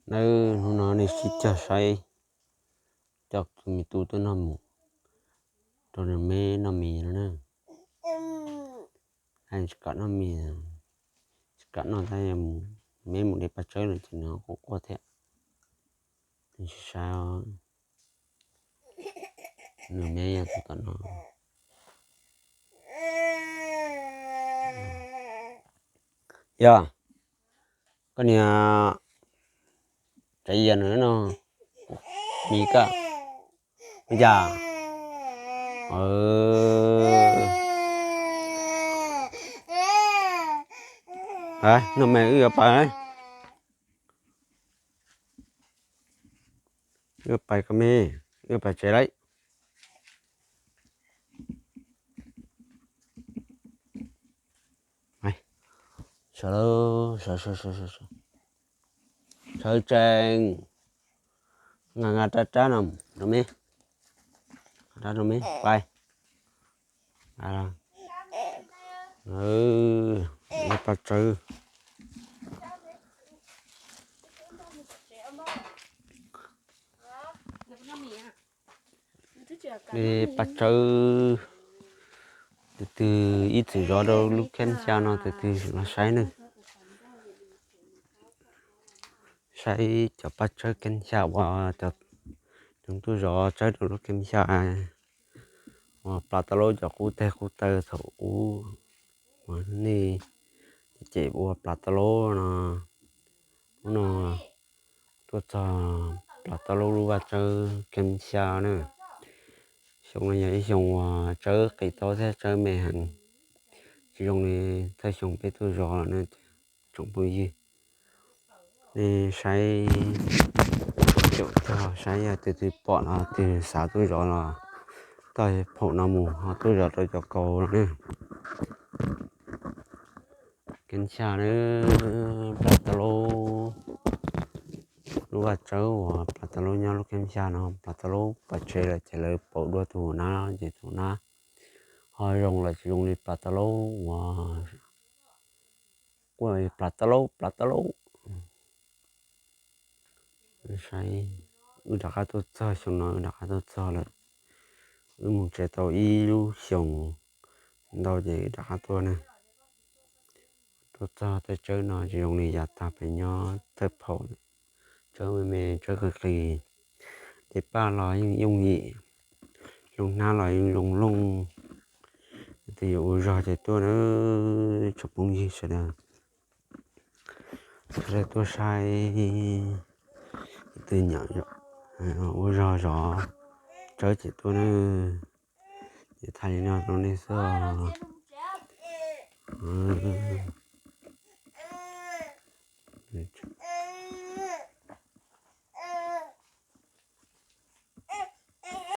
Nawb, hnub no nej sib cog saib coj tus me tub tuaj noj mus rau nws me noj mis no na. Tsis kam noj mis, tsis kam noj tab, me mus de paj tsawb no ces nws quaj quaj thiab. Nws tsis saib, nws me yog tus tom no. Yog koj niag tsav yias no, mis koj, cas, noj me wb yuav pais, wb pais koj me, wb pais tsev lawm. Sawv, sawv, sawv, sawv, sawv tsees, nqa nqa rab rab no rau me, rab rau me pais. Paj tsawb, paj tsawb, tus twg ib txwm zov rau lub khab xya no tus twg los saib nawb. Saib cov paj tsawb khab xya uas cov tub zov tsawb rau lub khab xya uas plas tau laub cov qub teg qub taw thaum ub uas nej cem ua plas tau laub no. Hnub no tuaj txog plas tau laub lub vaj tsawb khab xya na. Xyoo no yog ib xyoo uas tsawb qis tau thiab tsawb me heev, tsis zoo li thawj xyoo peb tuaj zov lawm na. Tsoom phooj ywg, nej saib, caum tog saib yog tus twg pom los tus xav tuaj zov los toj phaum no mus ho tuaj zov rau cov kaus no na. Khab xya na, plas tau laub, lub vaj tsawb uas plas tau laub nyob lub khab xya no, plas tau laub pais tsev lawm ces lawv pauv dua tus nab ces tus nab ho zoo lawm tsis zoo li plas tau laub uas quaj plas tau laub plas tau laub. Saib, wb rov qab tuaj txog xyoo no wb rov qab tuaj txog lawm. Wb mus tsev tau ib lub xyoos ntau ces wb rov qab tuaj na. Tuaj txog tej tsawb no tsis zoo li yav tag pem nyob thawj phaum, tsawb me me tsawb qis qis, tej paj los yeej yooj yim, zoo hnab los yeej zoo looj. Tus yuav ua zog ces tuaj na, tsoom phooj ywg sawv daws. Sawv daws tuaj saib, tus nyiam ua zog zov tsawb ces tuaj na. Ces thaij li no rau nej xwb.